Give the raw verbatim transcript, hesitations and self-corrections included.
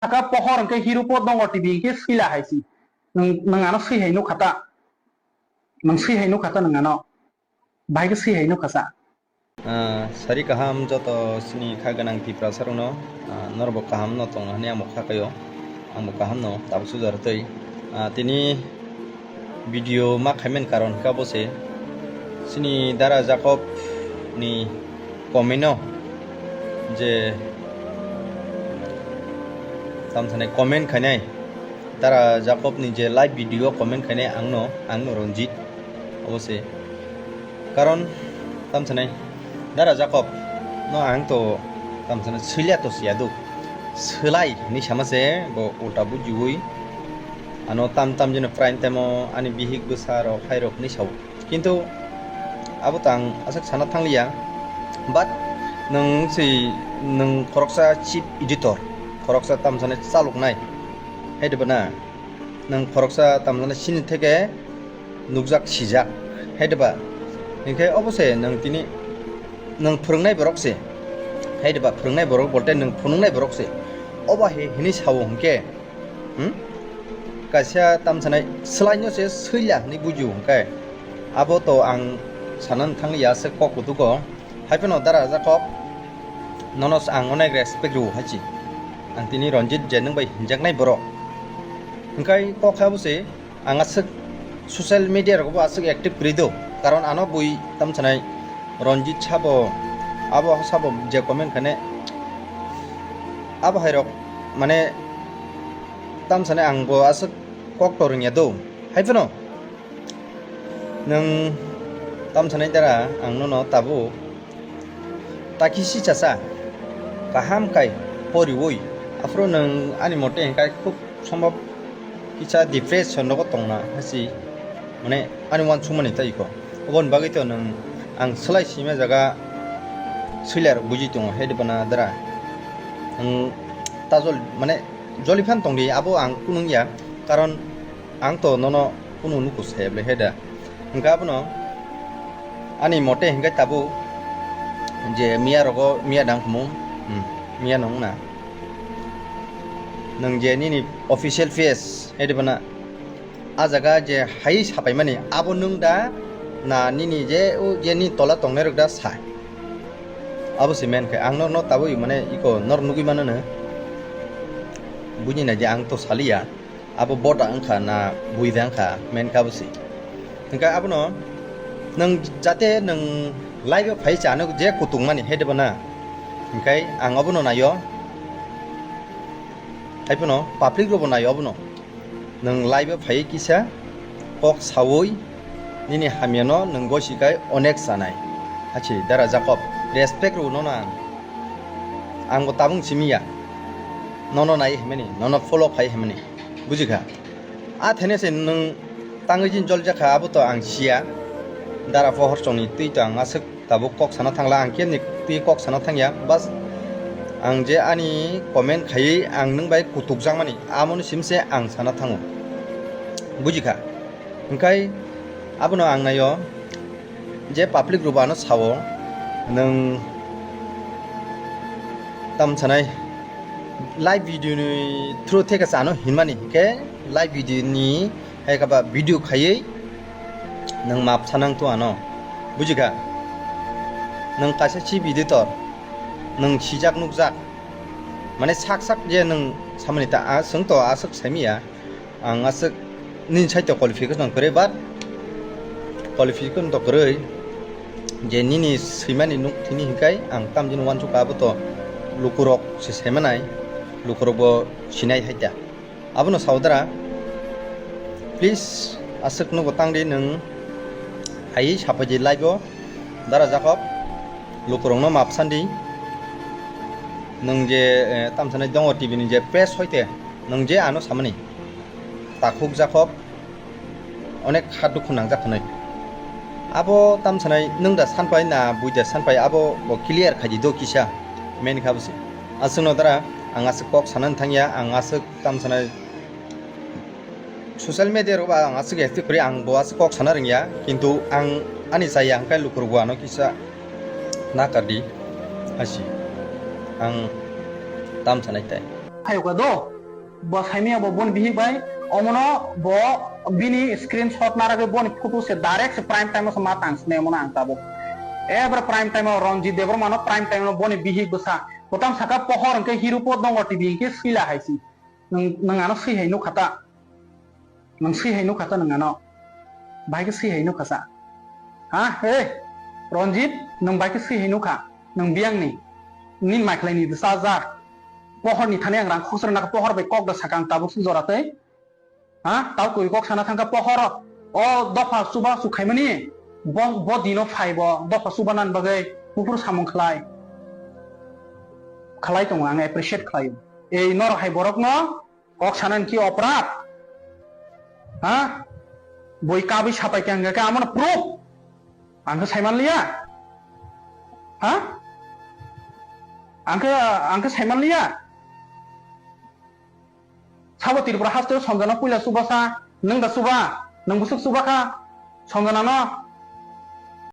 Saka pohor hwnkhe hiru po dongo T V hwnkhe swila hai si. Nwng, nwng ano swi hai nukha ta. Nwng swi hai nukha ta nwng ano. Bahai khe swi hai nukha sa. Ah, sari kaham joto chini kha gwnang Tiprasa rokno, ah, norok bo kaham no tongna hwnwi ang bo kha kaio, ang bo kaham no tabuk sujar twi. Ah, tini video ma khaimen karon kha bo se chini Dara Jacob ni comment o je tam sanai comment khainai, Dara Jacob ni je live video comment khainai ang no, ang no Ranjit obo se. Karon tam sanai Dara Jacob no ang to tam sanai swilya to siya do. Swlai hinwi sama se bo ulta bujiwi. Ano tam tam jeno prime time o ani bihik bwsa rok hai rok hinwi sao. Kintu abo to ang aswk sana thangliya. But nwng si nwng khoroksa chief editor, khoroksa tam sanai chaloknai. Hai de ba na? Nwng khoroksa tam sanai sini theke nukjak sijak, hai de ba? Hinkhe obo se nwng tini nwng phwrwngnai borok se, hai de ba? Phwrwngnai borok bolte nwng phunuknai borok se. Obo hai hinwi sao hinkhe, hmm? Kaisa tam sanai swlaino se swila hinwi bujio hinkhe abo to ang sanani thangliya se kok kutugo. Hai phano Dara Jacob, nono ang onek respect rwo hai si. Ang tini Ranjit je nwng bai hinjaknai borok. Hinkhe kok hai bo se ang aswk social media rogo bo aswk active kwrwi do. Karon ano bui tam sanai Ranjit sabo abo sabo je comment khainai abo hai rok mane tam sanai ang bo aswk kok to rwngya do. Hai phano nwng tam sanai Dara ang nono tabuk takisi chasa kaham kai poriwi aphuru nwng ani mote hinkhe khub sombhob kisa depression rogo tongna hai si mane ani uansukmani tei ko oboni bagwi to nwng ang swlai sima jaga swilai rok buji tongo hai de bana Dara nwng tajol mane joli phan tongdi abo ang kunung ya karon Ang to nono kunu nuku saya bwle he da. Hwnkhe abono ani mote hwnkhe tabuk je miya rogo miya dang khumu, hmm, miya no wngna. Nwng je nini official face he de bana a jaga je hai sapaimani abo nwng da na nini je o je ni tola tongnai rok da sa. Abo se men khe ang norno tabuk mane iko nor nugui mano no. Buji na je ang to saliya. Abo boda wngkha na buida wngkha, main kha abo se. Hwnkhe abono nwng jate nwng live o phai chano je kutung mani he de bana. Hwnkhe ang abono naio. Hai phano public rokbo naio abono. Nwng live o phai kisa kok saui nini hamyano nwng gosi kai onek sanai. Hachi Dara Jacob, respect rw nono ang. Ang bo tabung simi ya. Nono nai himani, nono follow khai himani. Buji kha? A thene se nwng tangwi jin jol jakha, abo to ang siya. Dara pohor chongni twi to ang aswk tabuk kok sana thangla, ang kemni twi kok sana thangya. Bas ang je ani comment khaiwi ang nwng bai kutuk jakmani, amoni sim se ang sana thango. Buji kha? Hwnkhe abono ang naio je public rok ano sao, nwng tam sanai live video ni through theke chano hinmani, hwnkhe live video ni hai khe ba video khaiwi nwng map sanang to ano, buji kha? Nwng kaisa chief editor, nwng sijak nukjak, mane sak sak je nwng samani ta a chwng to aswk saimanya. Ang aswk nini side o qualification kwrwi, but qualification to kwrwi je nini swimani nuk thini hinkai ang tamjini uansukha, abo to lukurok se saimanai, lukurok bo sinai hai ta. Abono saudara, please aswk nugo tangdi nwng hai sapaidi live o Dara Jacob, lukurokno map sandi nwng je, eh, tamsanai dongo T V ni je press hoite nwng je ano samani. Takhuk Jacob onek kha dukhu nangjak hwnwi. Abo tamsanai nwng da sanpai na bui da sanpai abo bo clear khaidi do kisa. Main kha bwse. Aswkno dara ang aswk kok sanani thangya, ang aswk tamsanai social media rogo ang aswk active kwrwi, ang bo aswk kok sana rwngya, kintu ang ani chaya hwnkhe lukurokbo ano kisa nakardi hasi. Ang tamsanai tai. Phayokha do. Bo saimaya bo boni bihik bai, omono bo bini screenshot naragwi boni photo se direct se prime time o se ma tang sinai omono ang tabuk. Ebra prime time o Ranjit Debbarma no prime time o boni bihik bwsa. Kotam saka pohor hwnkhe Hirupo dongo T V hwnkhe swila hai si. Nwng, nwng ano swi hai nukha ta. Nwng swi hai nukha ta nwng ano. Bahai khe swi hai nukha sa. Ha? Hey! Ranjit, nwng bahai khe swi hai nukha. Nwng biyang ni. Nini mai khlai ni bwsa jak. Pohor ni thani ang rang khosra nak pohor bai kok da saka ang tabuk suk jora tei. Ha? Tau koi kok sana thangkha pohor. O dopha chuba chuk khaimani. Bo, bo dino phai bo. Dopha chuba nan bagwi. Buphuru samung khlai. Khlai tongo ang appreciate khlai. Ei norok hai borok no. Kok sana ki oprad? Ha? Boi kabui sapai khe ang khe amo proof. Ang khe saiman liya. Ha? Ang khe, ang khe saiman liya. Sabo Tripura haste Sanjana puila subasa, nwng da suba, nwng busuk suba kha, Sanjana no